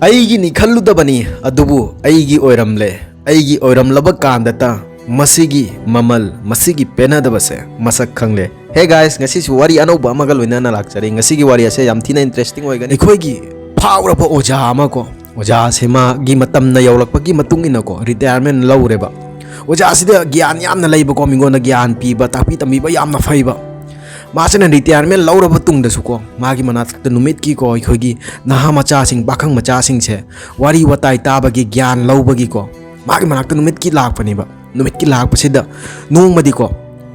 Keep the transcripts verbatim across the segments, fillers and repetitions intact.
ꯑꯩꯒꯤꯅꯤ ꯈꯜꯂꯨꯗꯕꯅꯤ, ꯑꯗꯨꯕꯨ ꯑꯩꯒꯤ ꯑꯣꯏꯔꯝꯂꯦ꯫ ꯑꯩꯒꯤ ꯑꯣꯏꯔꯝꯂꯕ ꯀꯥꯟꯗꯇ ꯃꯁꯤꯒꯤ ꯃꯃꯜ, ꯃꯁꯤꯒꯤ ꯄꯦꯟꯅꯗꯕꯁꯦ ꯃꯁꯛ ꯈꯪꯂꯦ꯫ Hey guys, ꯉꯁꯤꯁꯨ ꯋꯥꯔꯤ ꯑꯅꯧꯕ ꯑꯃꯒ ꯂꯣꯏꯅꯅ ꯂꯥꯛꯆꯔꯤ꯫ ꯉꯁꯤꯒꯤ ꯋꯥꯔꯤ ꯑꯁꯦ ꯌꯥꯝ ꯊꯤꯅ interesting ꯑꯣꯏꯒꯅꯤ꯫ ꯑꯩꯈꯣꯏꯒꯤ ꯐꯥꯎꯔꯕ ꯑꯣꯖꯥ ꯑꯃ ꯀꯣ, ꯑꯣꯖꯥꯁꯦ ꯃꯥꯒꯤ ꯃꯇꯝꯅ ꯌꯧꯔꯛꯄꯒꯤ ꯃꯇꯨꯡ ꯏꯟꯅ ꯀꯣ, retirement ꯂꯧꯔꯦꯕ꯫ ꯑꯣꯖꯥꯁꯤꯗ ꯒ꯭ꯌꯥꯟ ꯌꯥꯝꯅ ꯂꯩꯕꯀꯣ, ꯃꯤꯉꯣꯟꯗ ꯒ꯭ꯌꯥꯟ ꯄꯤꯕ, ꯇꯥꯛꯄꯤ ꯇꯝꯕꯤꯕ ꯌꯥꯝꯅ ꯐꯩꯕ꯫ ꯃꯥꯁꯤꯅ retirement ꯂꯧꯔꯕ ꯇꯨꯡꯗꯁꯨꯀꯣ, ꯃꯥꯒꯤ ꯃꯅꯥꯛꯇ ꯅꯨꯃꯤꯠꯀꯤꯀꯣ, ꯑꯩꯈꯣꯏꯒꯤ ꯅꯍꯥ ꯃꯆꯥꯁꯤꯡ, ꯄꯥꯈꯪ ꯃꯆꯥꯁꯤꯡꯁꯦ ꯋꯥꯔꯤ ꯋꯥꯇꯥꯏ ꯇꯥꯕꯒꯤ, ꯒ꯭ꯌꯥꯟ ꯂꯧꯕꯒꯤꯀꯣ, ꯃꯥꯒꯤ ꯃꯅꯥꯛꯇ ꯅꯨꯃꯤꯠꯀꯤ ꯂꯥꯛꯄꯅꯦꯕ꯫ ꯅꯨꯃꯤꯠꯀꯤ ꯂꯥꯛꯄꯁꯤꯗ ꯅꯣꯡꯃꯗꯤꯀꯣ,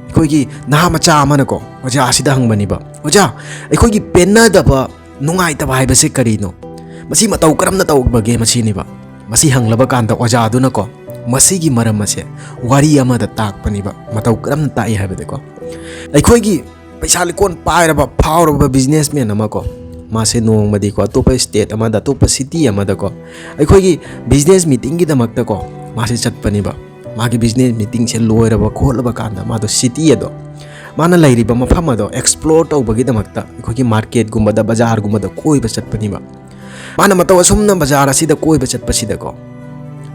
ꯑꯩꯈꯣꯏꯒꯤ ꯅꯍꯥ ꯃꯆꯥ ꯑꯃꯅꯀꯣ ꯑꯣꯖꯥꯁꯤꯗ ꯍꯪꯕꯅꯦꯕ, "ꯑꯣꯖꯥ, ꯑꯩꯈꯣꯏꯒꯤ ꯄꯦꯟꯅꯗꯕ, ꯅꯨꯡꯉꯥꯏꯇꯕ ꯍꯥꯏꯕꯁꯦ ꯀꯔꯤꯅꯣ? ꯃꯁꯤ ꯃꯇꯧ ꯀꯔꯝꯅ ꯇꯧꯕꯒꯦ?" ꯃꯁꯤꯅꯦꯕ꯫ ꯃꯁꯤ ꯍꯪꯂꯕ ꯀꯥꯟꯗ ꯑꯣꯖꯥꯗꯨꯅꯀꯣ, "ꯃꯁꯤꯒꯤ ꯃꯔꯝ ꯑꯁꯦ ꯋꯥꯔꯤ ꯑꯃꯗ ꯇꯥꯛꯄꯅꯦꯕ"꯫ ꯃꯇꯧ ꯀꯔꯝꯅ ꯇꯥꯛꯏ ꯍꯥꯏꯕꯗꯀꯣ, ꯑꯩꯈꯣꯏꯒꯤ ꯄꯩꯁꯥ ꯂꯤꯀꯣꯟ ꯄꯥꯏꯔꯕ, ꯐꯥꯎꯔꯕ businessman ꯑꯃ ꯀꯣ, ꯃꯥꯁꯦ ꯅꯣꯡꯃꯗꯤꯀꯣ, ꯑꯇꯣꯞꯄ state ꯑꯃꯗ, ꯑꯇꯣꯞꯄ city ꯑꯃꯗꯀꯣ, ꯑꯩꯈꯣꯏꯒꯤ business meetingꯒꯤꯗꯃꯛꯇꯀꯣ, ꯃꯥꯁꯦ ꯆꯠꯄꯅꯦꯕ꯫ ꯃꯥꯒꯤ business meetingꯁꯦ ꯂꯣꯏꯔꯕ ꯈꯣꯠꯂꯕ ꯀꯥꯟꯗ, ꯃꯥꯗꯣ city ꯑꯗꯣ, ꯃꯥꯅ ꯂꯩꯔꯤꯕ ꯃꯐꯝ ꯑꯗꯣ explore ꯇꯧꯕꯒꯤꯗꯃꯛꯇ ꯑꯩꯈꯣꯏꯒꯤ marketꯀꯨꯝꯕꯗ, ꯕꯖꯥꯔꯒꯨꯝꯕꯗ ꯀꯣꯏꯕ ꯆꯠꯄꯅꯦꯕ꯫ ꯃꯥꯅ ꯃꯇꯧ ꯑꯁꯨꯝꯅ ꯕꯖꯥꯔ ꯑꯁꯤꯗ ꯀꯣꯏꯕ ꯆꯠꯄꯁꯤꯗꯀꯣ,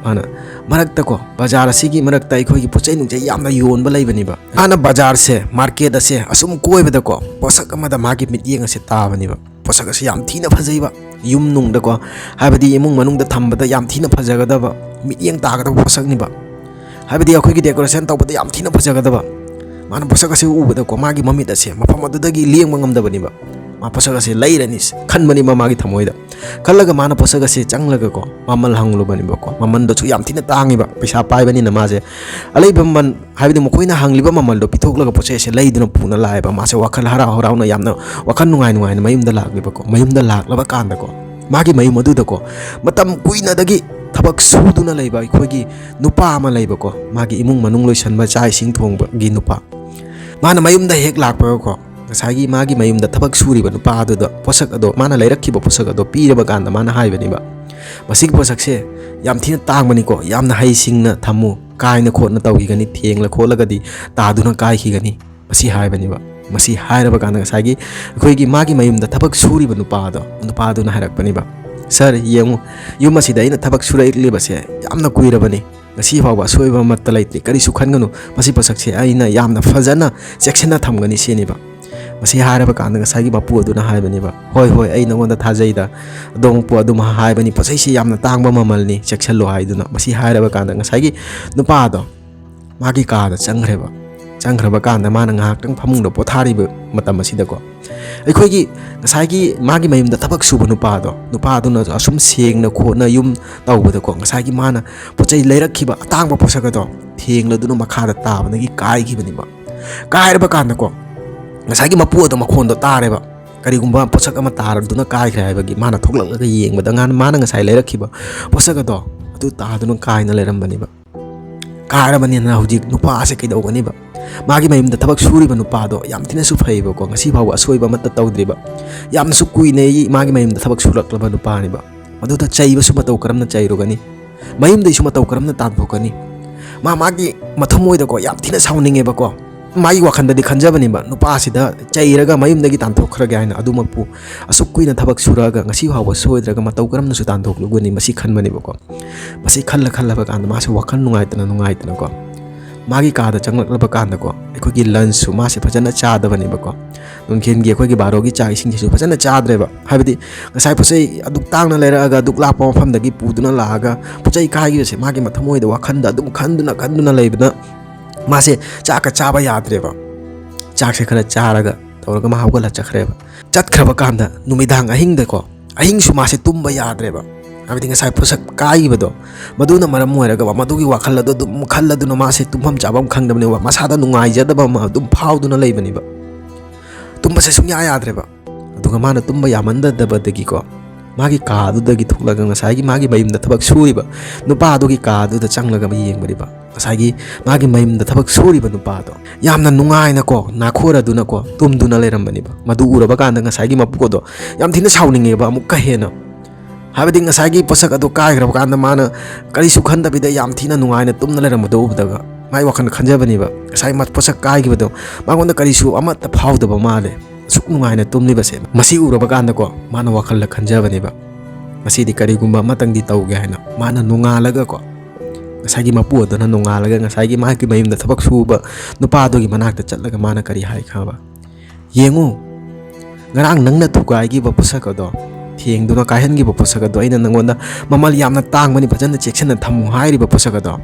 ꯃꯥꯅ ꯃꯔꯛꯇꯀꯣ, ꯕꯖꯥꯔ ꯑꯁꯤꯒꯤ ꯃꯔꯛꯇ ꯑꯩꯈꯣꯏꯒꯤ ꯄꯣꯠ ꯆꯩ ꯅꯨꯡꯆꯩ ꯌꯥꯝꯅ ꯌꯣꯟꯕ ꯂꯩꯕꯅꯦꯕ꯫ ꯃꯥꯅ ꯕꯖꯥꯔꯁꯦ, market ꯑꯁꯦ ꯑꯁꯨꯝ ꯀꯣꯏꯕꯗꯀꯣ, ꯄꯣꯠꯁꯛ ꯑꯃꯗ ꯃꯥꯒꯤ ꯃꯤꯠꯌꯦꯡ ꯑꯁꯦ ꯇꯥꯕꯅꯦꯕ꯫ ꯄꯣꯠꯁꯛ ꯑꯁꯦ ꯌꯥꯝ ꯊꯤꯅ ꯐꯖꯩꯕ꯫ ꯌꯨꯝ ꯅꯨꯡꯗꯀꯣ, ꯍꯥꯏꯕꯗꯤ ꯏꯃꯨꯡ ꯃꯅꯨꯡꯗ ꯊꯝꯕꯗ ꯌꯥꯝ ꯊꯤꯅ ꯐꯖꯒꯗꯕ, ꯃꯤꯠꯌꯦꯡ ꯇꯥꯒꯗꯕ ꯄꯣꯠꯁꯛꯅꯤꯕ꯫ ꯍꯥꯏꯕꯗꯤ ꯑꯩꯈꯣꯏꯒꯤ decoration ꯇꯧꯕꯗ ꯌꯥꯝ ꯊꯤꯅ ꯐꯖꯒꯗꯕ꯫ ꯃꯥꯅ ꯄꯣꯠꯁꯛ ꯑꯁꯤ ꯎꯕꯗꯀꯣ, ꯃꯥꯒꯤ ꯃꯃꯤꯠ ꯑꯁꯦ ꯃꯐꯝ ꯑꯗꯨꯗꯒꯤ ꯂꯦꯡꯕ ꯉꯝꯗꯕꯅꯦꯕ꯫ ꯃꯥ ꯄꯣꯠꯁꯛ ꯑꯁꯦ ꯂꯩꯔꯅꯤ ꯈꯟꯕꯅꯦꯕ ꯃꯥꯒꯤ ꯊꯃꯣꯏꯗ꯫ ꯈꯜꯂꯒ ꯃꯥꯅ ꯄꯣꯠꯁꯛ ꯑꯁꯦ ꯆꯪꯂꯒꯀꯣ, ꯃꯃꯜ ꯍꯪꯂꯨꯕꯅꯦꯕꯀꯣ꯫ ꯃꯃꯟꯗꯨꯁꯨ ꯌꯥꯝ ꯊꯤꯅ ꯇꯥꯡꯉꯤꯕ, ꯄꯩꯁꯥ ꯄꯥꯏꯕꯅꯤꯅ ꯃꯥꯁꯦ꯫ ꯑꯂꯩꯕ ꯃꯃꯜ, ꯍꯥꯏꯕꯗꯤ ꯃꯈꯣꯏꯅ ꯍꯪꯂꯤꯕ ꯃꯃꯜꯗꯣ ꯄꯤꯊꯣꯛꯂꯒ ꯄꯣꯠ ꯆꯩ ꯑꯁꯦ ꯂꯩꯗꯨꯅ ꯄꯨꯅ ꯂꯥꯛꯑꯦꯕ꯫ ꯃꯥꯁꯦ ꯋꯥꯈꯜ ꯍꯔꯥꯎ ꯍꯔꯥꯎꯅ, ꯌꯥꯝꯅ ꯋꯥꯈꯜ ꯅꯨꯡꯉꯥꯏ ꯅꯨꯡꯉꯥꯏꯅ ꯃꯌꯨꯝꯗ ꯂꯥꯛꯂꯦꯕꯀꯣ꯫ ꯃꯌꯨꯝꯗ ꯂꯥꯛꯂꯕ ꯀꯥꯟꯗꯀꯣ, ꯃꯥꯒꯤ ꯃꯌꯨꯝ ꯑꯗꯨꯗꯀꯣ, ꯃꯇꯝ ꯀꯨꯏꯅꯗꯒꯤ ꯊꯕꯛ ꯁꯨꯗꯨꯅ ꯂꯩꯕ ꯑꯩꯈꯣꯏꯒꯤ ꯅꯨꯄꯥ ꯑꯃ ꯂꯩꯕꯀꯣ, ꯃꯥꯒꯤ ꯏꯃꯨꯡ ꯃꯅꯨꯡ ꯂꯣꯏꯁꯟꯕ, ꯆꯥꯛ ꯏꯁꯤꯡ ꯊꯣꯡꯕꯒꯤ ꯅꯨꯄꯥ꯫ ꯃꯥꯅ ꯃꯌꯨꯝꯗ ꯍꯦꯛ ꯂꯥꯛꯄꯒꯀꯣ, ꯉꯁꯥꯏꯒꯤ ꯃꯥꯒꯤ ꯃꯌꯨꯝꯗ ꯊꯕꯛ ꯁꯨꯔꯤꯕ ꯅꯨꯄꯥ ꯑꯗꯨꯗ ꯄꯣꯠꯁꯛ ꯑꯗꯣ, ꯃꯥꯅ ꯂꯩꯔꯛꯈꯤꯕ ꯄꯣꯠꯁꯛ ꯑꯗꯣ ꯄꯤꯔꯕ ꯀꯥꯟꯗ, ꯃꯥꯅ ꯍꯥꯏꯕꯅꯦꯕ, "ꯃꯁꯤꯒꯤ ꯄꯣꯠꯁꯛꯁꯦ ꯌꯥꯝ ꯊꯤꯅ ꯇꯥꯡꯕꯅꯤꯀꯣ, ꯌꯥꯝꯅ ꯍꯩꯁꯤꯡꯅ ꯊꯝꯃꯨ, ꯀꯥꯏꯅ ꯈꯣꯠꯅ ꯇꯧꯈꯤꯒꯅꯤ, ꯊꯦꯡꯂ ꯈꯣꯠꯂꯒꯗꯤ ꯇꯥꯗꯨꯅ ꯀꯥꯏꯈꯤꯒꯅꯤ", ꯃꯁꯤ ꯍꯥꯏꯕꯅꯦꯕ꯫ ꯃꯁꯤ ꯍꯥꯏꯔꯕ ꯀꯥꯟꯗ, ꯉꯁꯥꯏꯒꯤ ꯑꯩꯈꯣꯏꯒꯤ ꯃꯥꯒꯤ ꯃꯌꯨꯝꯗ ꯊꯕꯛ ꯁꯨꯔꯤꯕ ꯅꯨꯄꯥꯗꯣ, ꯅꯨꯄꯥꯗꯨꯅ ꯍꯥꯏꯔꯛꯄꯅꯦꯕ, "ꯁꯥꯔ, ꯌꯦꯡꯉꯨ, ꯌꯨꯝ ꯑꯁꯤꯗ ꯑꯩꯅ ꯊꯕꯛ ꯁꯨꯔꯛꯂꯤꯕꯁꯦ ꯌꯥꯝꯅ ꯀꯨꯏꯔꯕꯅꯤ꯫ ꯉꯁꯤ ꯐꯥꯎꯕ ꯑꯁꯣꯏꯕ ꯑꯃꯠꯇ ꯂꯩꯇꯦ꯫ ꯀꯔꯤꯁꯨ ꯈꯟꯒꯅꯨ꯫ ꯃꯁꯤ ꯄꯣꯠꯁꯛꯁꯦ ꯑꯩꯅ ꯌꯥꯝꯅ ꯐꯖꯅ ꯆꯦꯛꯁꯤꯟꯅ ꯊꯝꯒꯅꯤ" ꯁꯤꯅꯦꯕ꯫ ꯃꯁꯤ ꯍꯥꯏꯔꯕ ꯀꯥꯟꯗ ꯉꯁꯥꯏꯒꯤ ꯃꯄꯨ ꯑꯗꯨꯅ ꯍꯥꯏꯕꯅꯦꯕ, "ꯍꯣꯏ, ꯍꯣꯏ, ꯑꯩ ꯅꯉꯣꯟꯗ ꯊꯥꯖꯩꯗ꯫ ꯑꯗꯣ ꯃꯄꯨ ꯑꯗꯨꯝ ꯍꯥꯏꯕꯅꯤ, ꯄꯣꯠ ꯆꯩꯁꯤ ꯌꯥꯝꯅ ꯇꯥꯡꯕ ꯃꯃꯜꯅꯤ, ꯆꯦꯛꯁꯤꯜꯂꯨ" ꯍꯥꯏꯗꯨꯅ꯫ ꯃꯁꯤ ꯍꯥꯏꯔꯕ ꯀꯥꯟꯗ ꯉꯁꯥꯏꯒꯤ ꯅꯨꯄꯥꯗꯣ ꯃꯥꯒꯤ ꯀꯥꯗ ꯆꯪꯈ꯭ꯔꯦꯕ꯫ ꯆꯪꯈ꯭ꯔꯕ ꯀꯥꯟꯗ ꯃꯥꯅ ꯉꯥꯏꯍꯥꯛꯇꯪ ꯐꯃꯨꯡꯗ ꯄꯣꯊꯥꯔꯤꯕ ꯃꯇꯝ ꯑꯁꯤꯗꯀꯣ, ꯑꯩꯈꯣꯏꯒꯤ ꯉꯁꯥꯏꯒꯤ ꯃꯥꯒꯤ ꯃꯌꯨꯝꯗ ꯊꯕꯛ ꯁꯨꯕ ꯅꯨꯄꯥꯗꯣ, ꯅꯨꯄꯥꯗꯨꯅ ꯑꯁꯨꯝ ꯁꯦꯡꯅ ꯈꯣꯠꯅ ꯌꯨꯝ ꯇꯧꯕꯗꯀꯣ, ꯉꯁꯥꯏꯒꯤ ꯃꯥꯅ ꯄꯣꯠ ꯆꯩ ꯂꯩꯔꯛꯈꯤꯕ ꯑꯇꯥꯡꯕ ꯄꯣꯠꯁꯛ ꯑꯗꯣ ꯊꯦꯡꯂꯗꯨꯅ ꯃꯈꯥꯗ ꯇꯥꯕꯗꯒꯤ ꯀꯥꯏꯈꯤꯕꯅꯦꯕ꯫ ꯀꯥꯏꯔꯕ ꯀꯥꯟꯗꯀꯣ, ꯉꯁꯥꯏꯒꯤ ꯃꯄꯨ ꯑꯗꯣ ꯃꯈꯣꯟꯗꯣ ꯇꯥꯔꯦꯕ꯫ ꯀꯔꯤꯒꯨꯝꯕ ꯄꯣꯠꯁꯛ ꯑꯃ ꯇꯥꯔꯗꯨꯅ ꯀꯥꯏꯈ꯭ꯔꯦ ꯍꯥꯏꯕꯒꯤ ꯃꯥꯅ ꯊꯣꯛꯂꯛꯂꯒ ꯌꯦꯡꯕꯗ ꯉꯥ-, ꯃꯥꯅ ꯉꯁꯥꯏ ꯂꯩꯔꯛꯈꯤꯕ ꯄꯣꯠꯁꯛ ꯑꯗꯣ ꯑꯗꯨ ꯇꯥꯗꯨꯅ ꯀꯥꯏꯅ ꯂꯩꯔꯝꯕꯅꯦꯕ꯫ ꯀꯥꯔꯕꯅꯤꯅ ꯍꯧꯖꯤꯛ ꯅꯨꯄꯥ ꯑꯁꯦ ꯀꯩꯗꯧꯒꯅꯤꯕ? ꯃꯥꯒꯤ ꯃꯌꯨꯝꯗ ꯊꯕꯛ ꯁꯨꯔꯤꯕ ꯅꯨꯄꯥꯗꯣ ꯌꯥꯝ ꯊꯤꯅꯁꯨ ꯐꯩꯕꯀꯣ, ꯉꯁꯤ ꯐꯥꯎꯕ ꯑꯁꯣꯏꯕ ꯑꯃꯠꯇ ꯇꯧꯗ꯭ꯔꯤꯕ, ꯌꯥꯝꯅꯁꯨ ꯀꯨꯏꯅ ꯃꯥꯒꯤ ꯃꯌꯨꯝꯗ ꯊꯕꯛ ꯁꯨꯔꯛꯂꯕ ꯅꯨꯄꯥꯅꯦꯕ꯫ ꯃꯗꯨꯗ ꯆꯩꯕꯁꯨ ꯃꯇꯧ ꯀꯔꯝꯅ ꯆꯩꯔꯨꯒꯅꯤ? ꯃꯌꯨꯝꯗꯩꯁꯨ ꯃꯇꯧ ꯀꯔꯝꯅ ꯇꯥꯟꯊꯣꯛꯀꯅꯤ? ꯃꯥ ꯃꯥꯒꯤ ꯃꯊꯃꯣꯏꯗꯀꯣ ꯌꯥꯝ ꯊꯤꯅ ꯁꯥꯎꯅꯤꯡꯉꯦꯕꯀꯣ꯫ ꯃꯥꯒꯤ ꯋꯥꯈꯟꯗꯗꯤ ꯈꯟꯖꯕꯅꯦꯕ, ꯅꯨꯄꯥꯁꯤꯗ ꯆꯩꯔꯒ ꯃꯌꯨꯝꯗꯒꯤ ꯇꯥꯟꯊꯣꯛꯈ꯭ꯔꯒꯦ ꯍꯥꯏꯅ꯫ ꯑꯗꯨꯃꯛꯄꯨ ꯑꯁꯨꯛ ꯀꯨꯏꯅ ꯊꯕꯛ ꯁꯨꯔꯛꯑꯒ ꯉꯁꯤ ꯐꯥꯎꯕ ꯁꯣꯏꯗ꯭ꯔꯒ ꯃꯇꯧ ꯀꯔꯝꯅꯁꯨ ꯇꯥꯟꯊꯣꯛꯂꯨꯒꯅꯤ ꯃꯁꯤ ꯈꯟꯕꯅꯦꯕꯀꯣ꯫ ꯃꯁꯤ ꯈꯜꯂ ꯈꯜꯂꯕ ꯀꯥꯟꯗ ꯃꯥꯁꯦ ꯋꯥꯈꯜ ꯅꯨꯡꯉꯥꯏꯇꯅ ꯅꯨꯡꯉꯥꯏꯇꯅꯀꯣ, ꯃꯥꯒꯤ ꯀꯥꯗ ꯆꯪꯂꯛꯂꯕ ꯀꯥꯟꯗꯀꯣ, ꯑꯩꯈꯣꯏꯒꯤ ꯂꯟꯁꯁꯨ ꯃꯥꯁꯦ ꯐꯖꯅ ꯆꯥꯗꯕꯅꯦꯕꯀꯣ꯫ ꯅꯨꯡꯊꯤꯜꯒꯤ ꯑꯩꯈꯣꯏꯒꯤ ꯕꯥꯔꯣꯒꯤ ꯆꯥꯛ ꯏꯁꯤꯡꯁꯤꯁꯨ ꯐꯖꯅ ꯆꯥꯗ꯭ꯔꯦꯕ꯫ ꯍꯥꯏꯕꯗꯤ ꯉꯁꯥꯏ ꯄꯣꯠ ꯆꯩ ꯑꯗꯨꯛ ꯇꯥꯡꯅ ꯂꯩꯔꯛꯑꯒ ꯑꯗꯨꯛ ꯂꯥꯞꯄ ꯃꯐꯝꯗꯒꯤ ꯄꯨꯗꯨꯅ ꯂꯥꯛꯑꯒ ꯄꯣꯠ ꯆꯩ ꯀꯥꯏꯈꯤꯕꯁꯦ ꯃꯥꯒꯤ ꯃꯊꯃꯣꯏꯗ ꯋꯥꯈꯟꯗ ꯑꯗꯨꯝ ꯈꯟꯗꯨꯅ ꯈꯟꯗꯨꯅ ꯂꯩꯕꯅ ꯃꯥꯁꯦ ꯆꯥꯛꯀ ꯆꯥꯕ ꯌꯥꯗ꯭ꯔꯦꯕ꯫ ꯆꯥꯛꯁꯦ ꯈꯔ ꯆꯥꯔꯒ ꯇꯧꯔꯒ ꯃꯥ ꯍꯧꯒꯠꯂ ꯆꯠꯈ꯭ꯔꯦꯕ꯫ ꯆꯠꯈ꯭ꯔꯕ ꯀꯥꯟꯗ ꯅꯨꯃꯤꯗꯥꯡ ꯑꯍꯤꯡꯗꯀꯣ, ꯑꯍꯤꯡꯁꯨ ꯃꯥꯁꯦ ꯇꯨꯝꯕ ꯌꯥꯗ꯭ꯔꯦꯕ꯫ ꯍꯥꯏꯕꯗꯤ ꯉꯁꯥꯏ ꯄꯣꯠꯁꯛ ꯀꯥꯏꯈꯤꯕꯗꯣ, ꯃꯗꯨꯅ ꯃꯔꯝ ꯑꯣꯏꯔꯒ ꯃꯗꯨꯒꯤ ꯋꯥꯈꯜ ꯑꯗꯣ ꯑꯗꯨꯝ ꯈꯜꯂꯗꯨꯅ ꯃꯥꯁꯦ ꯇꯨꯝꯐꯝ ꯆꯥꯐꯝ ꯈꯪꯗꯕꯅꯦꯕ, ꯃꯁꯥꯗ ꯅꯨꯡꯉꯥꯏꯖꯗꯕ ꯑꯃ ꯑꯗꯨꯝ ꯐꯥꯎꯗꯨꯅ ꯂꯩꯕꯅꯦꯕ꯫ ꯇꯨꯝꯕꯁꯦ ꯁꯨꯡꯌꯥ ꯌꯥꯗ꯭ꯔꯦꯕ꯫ ꯑꯗꯨꯒ ꯃꯥꯅ ꯇꯨꯝꯕ ꯌꯥꯃꯟꯗꯕꯗꯒꯤꯀꯣ, ꯃꯥꯒꯤ ꯀꯥꯗꯨꯗꯒꯤ ꯊꯣꯛꯂꯒ ꯉꯁꯥꯏꯒꯤ ꯃꯥꯒꯤ ꯃꯌꯨꯝꯗ ꯊꯕꯛ ꯁꯨꯔꯤꯕ ꯅꯨꯄꯥꯗꯨꯒꯤ ꯀꯥꯗꯨꯗ ꯆꯪꯂꯒ ꯌꯦꯡꯕꯅꯦꯕ꯫ ꯉꯁꯥꯏꯒꯤ ꯃꯥꯒꯤ ꯃꯌꯨꯝꯗ ꯊꯕꯛ ꯁꯨꯔꯤꯕ ꯅꯨꯄꯥꯗꯣ ꯌꯥꯝꯅ ꯅꯨꯡꯉꯥꯏꯅꯀꯣ, ꯅꯥꯈꯣꯔꯗꯨꯅꯀꯣ ꯇꯨꯝꯗꯨꯅ ꯂꯩꯔꯝꯕꯅꯦꯕ꯫ ꯃꯗꯨ ꯎꯔꯕ ꯀꯥꯟꯗ ꯉꯁꯥꯏꯒꯤ ꯃꯄꯨ ꯑꯗꯣ ꯌꯥꯝ ꯊꯤꯅ ꯁꯥꯎꯅꯤꯡꯉꯦꯕ ꯑꯃꯨꯛꯀ ꯍꯦꯟꯅ꯫ ꯍꯥꯏꯕꯗꯤ ꯉꯁꯥꯏꯒꯤ ꯄꯣꯠꯁꯛ ꯑꯗꯣ ꯀꯥꯏꯈ꯭ꯔꯕ ꯀꯥꯟꯗ ꯃꯥꯅ ꯀꯔꯤꯁꯨ ꯈꯟꯗꯕꯤꯗ ꯌꯥꯝ ꯊꯤꯅ ꯅꯨꯡꯉꯥꯏꯅ ꯇꯨꯝꯅ ꯂꯩꯔꯝꯕꯗꯣ ꯎꯕꯗꯒ ꯃꯥꯏ ꯋꯥꯈꯜꯗ ꯈꯟꯖꯕꯅꯦꯕ, ꯉꯁꯥꯏ ꯃꯥ ꯄꯣꯠꯁꯛ ꯀꯥꯏꯈꯤꯕꯗꯣ ꯃꯉꯣꯟꯗ ꯀꯔꯤꯁꯨ ꯑꯃꯠꯇ ꯐꯥꯎꯗꯕ ꯃꯥꯜꯂꯦ, ꯑꯁꯨꯛ ꯅꯨꯡꯉꯥꯏꯅ ꯇꯨꯝꯂꯤꯕꯁꯦ꯫ ꯃꯁꯤ ꯎꯔꯕ ꯀꯥꯟꯗꯀꯣ ꯃꯥꯅ ꯋꯥꯈꯜꯗ ꯈꯟꯖꯕꯅꯦꯕ, ꯉꯁꯤꯗꯤ ꯀꯔꯤꯒꯨꯝꯕ ꯑꯃꯇꯪꯗꯤ ꯇꯧꯒꯦ ꯍꯥꯏꯅ ꯃꯥꯅ ꯅꯣꯡꯉꯥꯜꯂꯒꯀꯣ, ꯉꯁꯥꯏꯒꯤ ꯃꯄꯨ ꯑꯗꯨꯅ ꯅꯣꯡꯉꯥꯜꯂꯒ ꯉꯁꯥꯏꯒꯤ ꯃꯍꯥꯛꯀꯤ ꯃꯌꯨꯝꯗ ꯊꯕꯛ ꯁꯨꯕ ꯅꯨꯄꯥꯗꯨꯒꯤ ꯃꯅꯥꯛꯇ ꯆꯠꯂꯒ ꯃꯥꯅ ꯀꯔꯤ ꯍꯥꯏ ꯈꯪꯉꯕ? "ꯌꯦꯡꯉꯨ, ꯉꯔꯥꯡ ꯅꯪꯅ ꯊꯨꯒꯥꯏꯈꯤꯕ ꯄꯣꯠꯁꯛ ꯑꯗꯣ, ꯊꯦꯡꯗꯨꯅ ꯀꯥꯏꯍꯟꯈꯤꯕ ꯄꯣꯠꯁꯛ ꯑꯗꯣ, ꯑꯩꯅ ꯅꯪꯉꯣꯟꯗ ꯃꯃꯜ ꯌꯥꯝꯅ ꯇꯥꯡꯕꯅꯤ, ꯐꯖꯅ ꯆꯦꯛꯁꯤꯟꯅ ꯊꯝꯃꯨ ꯍꯥꯏꯔꯤꯕ ꯄꯣꯠꯁꯛ ꯑꯗꯣ,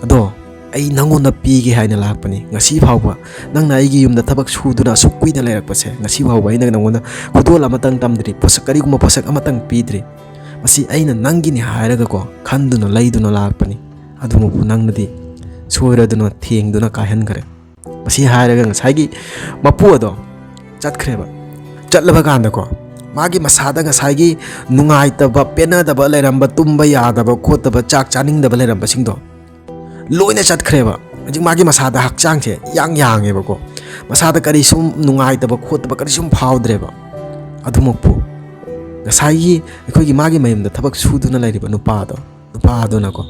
ꯑꯗꯣ ꯑꯩ ꯅꯪꯉꯣꯟꯗ ꯄꯤꯒꯦ ꯍꯥꯏꯅ ꯂꯥꯛꯄꯅꯤ꯫ ꯉꯁꯤ ꯐꯥꯎꯕ ꯅꯪꯅ ꯑꯩꯒꯤ ꯌꯨꯝꯗ ꯊꯕꯛ ꯁꯨꯗꯨꯅ ꯑꯁꯨꯛ ꯀꯨꯏꯅ ꯂꯩꯔꯛꯄꯁꯦ, ꯉꯁꯤ ꯐꯥꯎꯕ ꯑꯩꯅ ꯅꯪꯉꯣꯟꯗ ꯈꯨꯗꯣꯜ ꯑꯃꯇꯪ ꯇꯝꯗ꯭ꯔꯤ, ꯄꯣꯠꯁꯛ, ꯀꯔꯤꯒꯨꯝꯕ ꯄꯣꯠꯁꯛ ꯑꯃꯇꯪ ꯄꯤꯗ꯭ꯔꯤ꯫ ꯃꯁꯤ ꯑꯩꯅ ꯅꯪꯒꯤꯅꯤ ꯍꯥꯏꯔꯒꯀꯣ, ꯈꯟꯗꯨꯅ ꯂꯩꯗꯨꯅ ꯂꯥꯛꯄꯅꯤ꯫ ꯑꯗꯨꯃꯛꯄꯨ ꯅꯪꯅꯗꯤ ꯁꯣꯏꯔꯗꯨꯅ ꯊꯦꯡꯗꯨꯅ ꯀꯥꯏꯍꯟꯈ꯭ꯔꯦ"꯫ ꯃꯁꯤ ꯍꯥꯏꯔꯒ ꯉꯁꯥꯏꯒꯤ ꯃꯄꯨ ꯑꯗꯣ ꯆꯠꯈ꯭ꯔꯦꯕ꯫ ꯆꯠꯂꯕ ꯀꯥꯟꯗꯀꯣ, ꯃꯥꯒꯤ ꯃꯁꯥꯗ ꯉꯁꯥꯏꯒꯤ ꯅꯨꯡꯉꯥꯏꯇꯕ, ꯄꯦꯟꯅꯗꯕ ꯂꯩꯔꯝꯕ, ꯇꯨꯝꯕ ꯌꯥꯗꯕ ꯈꯣꯠꯇꯕ, ꯆꯥꯛ ꯆꯥꯅꯤꯡꯗꯕ ꯂꯩꯔꯝꯕꯁꯤꯡꯗꯣ ꯂꯣꯏꯅ ꯆꯠꯈ꯭ꯔꯦꯕ꯫ ꯍꯧꯖꯤꯛ ꯃꯥꯒꯤ ꯃꯁꯥꯗ ꯍꯛꯆꯥꯡꯁꯦ ꯏꯌꯥꯡ ꯌꯥꯡꯉꯦꯕꯀꯣ, ꯃꯁꯥꯗ ꯀꯔꯤꯁꯨ ꯅꯨꯡꯉꯥꯏꯇꯕ ꯈꯣꯠꯇꯕ ꯀꯔꯤꯁꯨ ꯐꯥꯎꯗ꯭ꯔꯦꯕ꯫ ꯑꯗꯨꯃꯛꯄꯨ ꯉꯁꯥꯏꯒꯤ ꯑꯩꯈꯣꯏꯒꯤ ꯃꯥꯒꯤ ꯃꯌꯨꯝꯗ ꯊꯕꯛ ꯁꯨꯗꯨꯅ ꯂꯩꯔꯤꯕ ꯅꯨꯄꯥꯗꯣ, ꯅꯨꯄꯥꯗꯨꯅꯀꯣ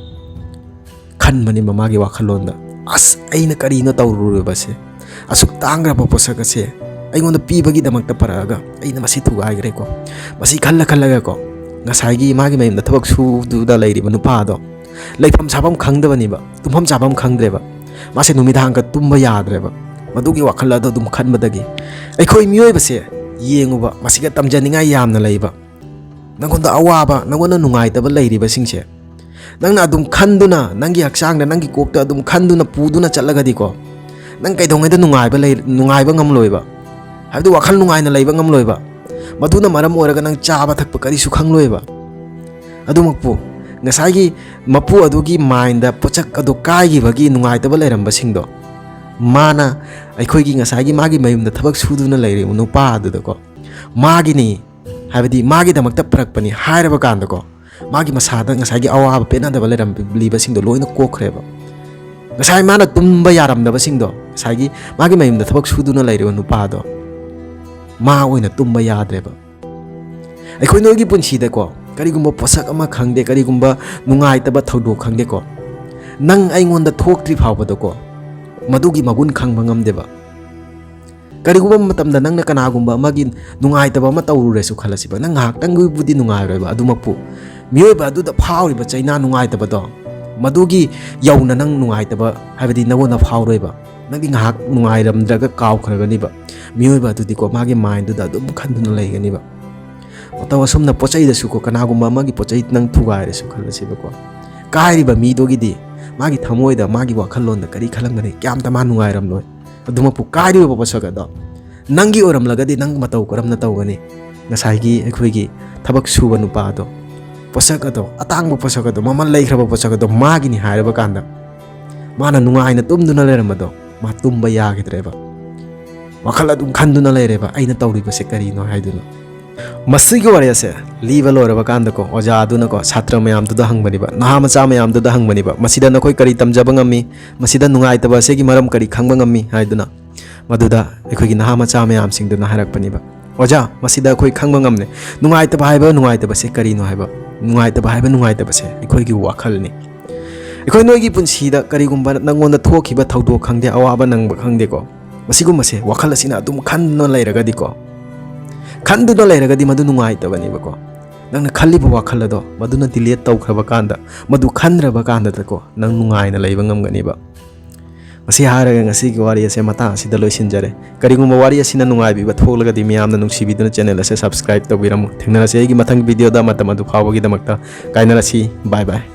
ꯈꯟꯕꯅꯦꯕ ꯃꯥꯒꯤ ꯋꯥꯈꯜꯂꯣꯟꯗ, "ꯑꯁ, ꯑꯩꯅ ꯀꯔꯤꯅꯣ ꯇꯧꯔꯨꯔꯤꯕꯁꯦ? ꯑꯁꯨꯛ ꯇꯥꯡꯈ꯭ꯔꯕ ꯄꯣꯠꯁꯛ ꯑꯁꯦ ꯑꯩꯉꯣꯟꯗ ꯄꯤꯕꯒꯤꯗꯃꯛꯇ ꯄꯔꯛꯑꯒ ꯑꯩꯅ ꯃꯁꯤ ꯊꯨꯒꯥꯏꯈ꯭ꯔꯦꯀꯣ"꯫ ꯃꯁꯤ ꯈꯜꯂ ꯈꯜꯂꯒꯀꯣ, ꯉꯁꯥꯏꯒꯤ ꯃꯥꯒꯤ ꯃꯌꯨꯝꯗ ꯊꯕꯛ ꯁꯨꯗꯨꯅ ꯂꯩꯔꯤꯕ ꯅꯨꯄꯥꯗꯣ ꯂꯩꯐꯝ ꯆꯥꯐꯝ ꯈꯪꯗꯕꯅꯦꯕ, ꯇꯨꯝꯐꯝ ꯆꯥꯐꯝ ꯈꯪꯗ꯭ꯔꯦꯕ꯫ ꯃꯥꯁꯦ ꯅꯨꯃꯤꯗꯥꯡꯒ ꯇꯨꯝꯕ ꯌꯥꯗ꯭ꯔꯦꯕ꯫ ꯃꯗꯨꯒꯤ ꯋꯥꯈꯜ ꯑꯗꯣ ꯑꯗꯨꯝ ꯈꯟꯕꯗꯒꯤ ꯑꯩꯈꯣꯏ ꯃꯤꯑꯣꯏꯕꯁꯦ ꯌꯦꯡꯉꯨꯕ, ꯃꯁꯤꯒ ꯇꯝꯖꯅꯤꯡꯉꯥꯏ ꯌꯥꯝꯅ ꯂꯩꯕ꯫ ꯅꯪꯉꯣꯟꯗ ꯑꯋꯥꯕ, ꯅꯪꯉꯣꯟꯗ ꯅꯨꯡꯉꯥꯏꯇꯕ ꯂꯩꯔꯤꯕꯁꯤꯡꯁꯦ ꯅꯪꯅ ꯑꯗꯨꯝ ꯈꯟꯗꯨꯅ, ꯅꯪꯒꯤ ꯍꯛꯆꯥꯡꯗ, ꯅꯪꯒꯤ ꯀꯣꯛꯇ ꯑꯗꯨꯝ ꯈꯟꯗꯨꯅ ꯄꯨꯗꯨꯅ ꯆꯠꯂꯒꯗꯤꯀꯣ, ꯅꯪ ꯀꯩꯗꯧꯉꯩꯗ ꯅꯨꯡꯉꯥꯏꯕ ꯂꯩ-, ꯅꯨꯡꯉꯥꯏꯕ ꯉꯝꯂꯣꯏꯕ꯫ ꯍꯥꯏꯕꯗꯤ ꯋꯥꯈꯜ ꯅꯨꯡꯉꯥꯏꯅ ꯂꯩꯕ ꯉꯝꯂꯣꯏꯕ꯫ ꯃꯗꯨꯅ ꯃꯔꯝ ꯑꯣꯏꯔꯒ ꯅꯪ ꯆꯥꯕ ꯊꯛꯄ ꯀꯔꯤꯁꯨ ꯈꯪꯂꯣꯏꯕ꯫ ꯑꯗꯨꯃꯛꯄꯨ ꯉꯁꯥꯏꯒꯤ ꯃꯄꯨ ꯑꯗꯨꯒꯤ ꯃꯥꯏꯟꯗ ꯄꯣꯠꯁꯛ ꯑꯗꯨ ꯀꯥꯏꯈꯤꯕꯒꯤ ꯅꯨꯡꯉꯥꯏꯇꯕ ꯂꯩꯔꯝꯕꯁꯤꯡꯗꯣ, ꯃꯥꯅ ꯑꯩꯈꯣꯏꯒꯤ ꯉꯁꯥꯏꯒꯤ ꯃꯥꯒꯤ ꯃꯌꯨꯝꯗ ꯊꯕꯛ ꯁꯨꯗꯨꯅ ꯂꯩꯔꯤꯕ ꯅꯨꯄꯥ ꯑꯗꯨꯗꯀꯣ, ꯃꯥꯒꯤꯅꯤ, ꯍꯥꯏꯕꯗꯤ ꯃꯥꯒꯤꯗꯃꯛꯇ ꯄꯨꯔꯛꯄꯅꯤ ꯍꯥꯏꯔꯕ ꯀꯥꯟꯗꯀꯣ, ꯃꯥꯒꯤ ꯃꯁꯥꯗ ꯉꯁꯥꯏꯒꯤ ꯑꯋꯥꯕ ꯄꯦꯟꯅꯗꯕ ꯂꯩꯔꯝꯂꯤꯕꯁꯤꯡꯗꯣ ꯂꯣꯏꯅ ꯀꯣꯛꯈ꯭ꯔꯦꯕ꯫ ꯉꯁꯥꯏ ꯃꯥꯅ ꯇꯨꯝꯕ ꯌꯥꯔꯝꯗꯕꯁꯤꯡꯗꯣ, ꯉꯁꯥꯏꯒꯤ ꯃꯥꯒꯤ ꯃꯌꯨꯝꯗ ꯊꯕꯛ ꯁꯨꯗꯨꯅ ꯂꯩꯔꯤꯕ ꯅꯨꯄꯥꯗꯣ, ꯃꯥ ꯑꯣꯏꯅ ꯇꯨꯝꯕ ꯌꯥꯗ꯭ꯔꯦꯕ꯫ ꯑꯩꯈꯣꯏ ꯅꯣꯏꯒꯤ ꯄꯨꯟꯁꯤꯗꯀꯣ, ꯀꯔꯤꯒꯨꯝꯕ ꯄꯣꯠꯁꯛ ꯑꯃ ꯈꯪꯗꯦ, ꯀꯔꯤꯒꯨꯝꯕ ꯅꯨꯡꯉꯥꯏꯇꯕ ꯊꯧꯗꯣꯛ ꯈꯪꯗꯦꯀꯣ, ꯅꯪ ꯑꯩꯉꯣꯟꯗ ꯊꯣꯛꯇ꯭ꯔꯤ ꯐꯥꯎꯕꯗꯀꯣ, ꯃꯗꯨꯒꯤ ꯃꯒꯨꯟ ꯈꯪꯕ ꯉꯝꯗꯦꯕ꯫ ꯀꯔꯤꯒꯨꯝꯕ ꯃꯇꯝꯗ ꯅꯪꯅ ꯀꯅꯥꯒꯨꯝꯕ ꯑꯃꯒꯤ ꯅꯨꯡꯉꯥꯏꯇꯕ ꯑꯃ ꯇꯧꯔꯨꯔꯦꯁꯨ ꯈꯜꯂꯁꯤꯕ, ꯅꯪ ꯉꯥꯏꯍꯥꯛꯇꯪꯒꯤꯕꯨꯗꯤ ꯅꯨꯡꯉꯥꯏꯔꯣꯏꯕ, ꯑꯗꯨꯃꯛꯄꯨ ꯃꯤꯑꯣꯏꯕ ꯑꯗꯨꯗ ꯐꯥꯎꯔꯤꯕ ꯆꯩꯅꯥ ꯅꯨꯡꯉꯥꯏꯇꯕꯗꯣ, ꯃꯗꯨꯒꯤ ꯌꯧꯅ ꯅꯪ ꯅꯨꯡꯉꯥꯏꯇꯕ ꯍꯥꯏꯕꯗꯤ ꯅꯪꯉꯣꯟꯗ ꯐꯥꯎꯔꯣꯏꯕ꯫ ꯅꯪꯗꯤ ꯉꯥꯏꯍꯥꯛ ꯅꯨꯡꯉꯥꯏꯔꯝꯗ꯭ꯔꯒ ꯀꯥꯎꯈ꯭ꯔꯒꯅꯤꯕ꯫ ꯃꯤꯑꯣꯏꯕ ꯑꯗꯨꯗꯤꯀꯣ, ꯃꯥꯒꯤ mindꯗꯨꯗ ꯑꯗꯨꯝ ꯈꯟꯗꯨꯅ ꯂꯩꯒꯅꯤꯕ꯫ ꯃꯇꯧ ꯑꯁꯨꯝꯅ ꯄꯣꯠ ꯆꯩꯗꯁꯨꯀꯣ, ꯀꯅꯥꯒꯨꯝꯕ ꯑꯃꯒꯤ ꯄꯣꯠ ꯆꯩ ꯅꯪ ꯊꯨꯒꯥꯏꯔꯁꯨ ꯈꯜꯂꯁꯤꯕꯀꯣ, ꯀꯥꯏꯔꯤꯕ ꯃꯤꯗꯨꯒꯤꯗꯤ ꯃꯥꯒꯤ ꯊꯃꯣꯏꯗ, ꯃꯥꯒꯤ ꯋꯥꯈꯜꯂꯣꯟꯗ ꯀꯔꯤ ꯈꯜꯂꯝꯒꯅꯤ? ꯀꯌꯥꯝꯇ ꯃꯥ ꯅꯨꯡꯉꯥꯏꯔꯝꯂꯣꯏ꯫ ꯑꯗꯨꯃꯛꯄꯨ ꯀꯥꯏꯔꯤꯕ ꯄꯣꯠꯁꯛ ꯑꯗꯣ ꯅꯪꯒꯤ ꯑꯣꯏꯔꯝꯂꯒꯗꯤ ꯅꯪ ꯃꯇꯧ ꯀꯔꯝꯅ ꯇꯧꯒꯅꯤ? ꯉꯁꯥꯏꯒꯤ ꯑꯩꯈꯣꯏꯒꯤ ꯊꯕꯛ ꯁꯨꯕ ꯅꯨꯄꯥ ꯑꯗꯣ, ꯄꯣꯠꯁꯛ ꯑꯗꯣ, ꯑꯇꯥꯡꯕ ꯄꯣꯠꯁꯛ ꯑꯗꯣ, ꯃꯃꯜ ꯂꯩꯈ꯭ꯔꯕ ꯄꯣꯠꯁꯛ ꯑꯗꯣ ꯃꯥꯒꯤꯅꯤ ꯍꯥꯏꯔꯕ ꯀꯥꯟꯗ, ꯃꯥꯅ ꯅꯨꯡꯉꯥꯏꯅ ꯇꯨꯝꯗꯨꯅ ꯂꯩꯔꯝꯕꯗꯣ, ꯃꯥ ꯇꯨꯝꯕ ꯌꯥꯈꯤꯗ꯭ꯔꯦꯕ꯫ ꯋꯥꯈꯜ ꯑꯗꯨꯝ ꯈꯟꯗꯨꯅ ꯂꯩꯔꯦꯕ, "ꯑꯩꯅ ꯇꯧꯔꯤꯕꯁꯦ ꯀꯔꯤꯅꯣ?" ꯍꯥꯏꯗꯨꯅ꯫ ꯃꯁꯤꯒꯤ ꯋꯥꯔꯤ ꯑꯁꯦ ꯂꯤꯕ ꯂꯣꯏꯔꯕ ꯀꯥꯟꯗꯀꯣ, ꯑꯣꯖꯥ ꯑꯗꯨꯅꯀꯣ ꯁꯥꯇ꯭ꯔ ꯃꯌꯥꯝꯗꯨꯗ ꯍꯪꯕꯅꯦꯕ, ꯅꯍꯥ ꯃꯆꯥ ꯃꯌꯥꯝꯗꯨꯗ ꯍꯪꯕꯅꯦꯕ, "ꯃꯁꯤꯗ ꯅꯈꯣꯏ ꯀꯔꯤ ꯇꯝꯖꯕ ꯉꯝꯃꯤ? ꯃꯁꯤꯗ ꯅꯨꯡꯉꯥꯏꯇꯕ ꯑꯁꯤꯒꯤ ꯃꯔꯝ ꯀꯔꯤ ꯈꯪꯕ ꯉꯝꯃꯤ?" ꯍꯥꯏꯗꯨꯅ꯫ ꯃꯗꯨꯗ ꯑꯩꯈꯣꯏꯒꯤ ꯅꯍꯥ ꯃꯆꯥ ꯃꯌꯥꯝꯁꯤꯡꯗꯨꯅ ꯍꯥꯏꯔꯛꯄꯅꯦꯕ, "ꯑꯣꯖꯥ, ꯃꯁꯤꯗ ꯑꯩꯈꯣꯏ ꯈꯪꯕ ꯉꯝꯂꯦ꯫ ꯅꯨꯡꯉꯥꯏꯇꯕ ꯍꯥꯏꯕ ꯅꯨꯡꯉꯥꯏꯇꯕꯁꯦ ꯀꯔꯤꯅꯣ ꯍꯥꯏꯕ? ꯅꯨꯡꯉꯥꯏꯇꯕ ꯍꯥꯏꯕ ꯅꯨꯡꯉꯥꯏꯇꯕꯁꯦ ꯑꯩꯈꯣꯏꯒꯤ ꯋꯥꯈꯜꯅꯤ꯫ ꯑꯩꯈꯣꯏ ꯅꯣꯏꯒꯤ ꯄꯨꯟꯁꯤꯗ ꯀꯔꯤꯒꯨꯝꯕ ꯅꯪꯉꯣꯟꯗ ꯊꯣꯛꯈꯤꯕ ꯊꯧꯗꯣꯛ ꯈꯪꯗꯦ, ꯑꯋꯥꯕ ꯅꯪꯕ ꯈꯪꯗꯦꯀꯣ, ꯃꯁꯤꯒꯨꯝꯕꯁꯦ ꯋꯥꯈꯜ ꯑꯁꯤꯅ ꯑꯗꯨꯝ ꯈꯟꯗꯨꯅ ꯂꯩꯔꯒꯗꯤꯀꯣ, ꯈꯟꯗꯨꯅ ꯂꯩꯔꯒꯗꯤ ꯃꯗꯨ ꯅꯨꯡꯉꯥꯏꯇꯕꯅꯦꯕꯀꯣ꯫ ꯅꯪꯅ ꯈꯜꯂꯤꯕ ꯋꯥꯈꯜ ꯑꯗꯣ ꯃꯗꯨꯅ delete ꯇꯧꯈ꯭ꯔꯕ ꯀꯥꯟꯗ, ꯃꯗꯨ ꯈꯟꯗ꯭ꯔꯕ ꯀꯥꯟꯗꯗꯀꯣ, ꯅꯪ ꯅꯨꯡꯉꯥꯏꯅ ꯂꯩꯕ ꯉꯝꯒꯅꯤꯕ"꯫ ꯃꯁꯤ ꯍꯥꯏꯔꯒ ꯉꯁꯤꯒꯤ ꯋꯥꯔꯤ ꯑꯁꯦ ꯃꯇꯥꯡ ꯑꯁꯤꯗ ꯂꯣꯏꯁꯤꯟꯖꯔꯦ꯫ ꯀꯔꯤꯒꯨꯝꯕ ꯋꯥꯔꯤ ꯑꯁꯤꯅ ꯅꯨꯡꯉꯥꯏꯕꯤꯕ ꯊꯣꯛꯂꯒꯗꯤ ꯃꯤꯌꯥꯝꯅ ꯅꯨꯡꯁꯤꯕꯤꯗꯨꯅ channel ꯑꯁꯦ subscribe ꯇꯧꯕꯤꯔꯝꯃꯨ꯫ ꯊꯦꯡꯅꯔꯁꯤ ꯑꯩꯒꯤ ꯃꯊꯪ videoꯗ꯫ ꯃꯇꯝ ꯑꯗꯨ ꯐꯥꯎꯕꯒꯤꯗꯃꯛꯇ ꯀꯥꯏꯅꯔꯁꯤ꯫ Bye bye꯫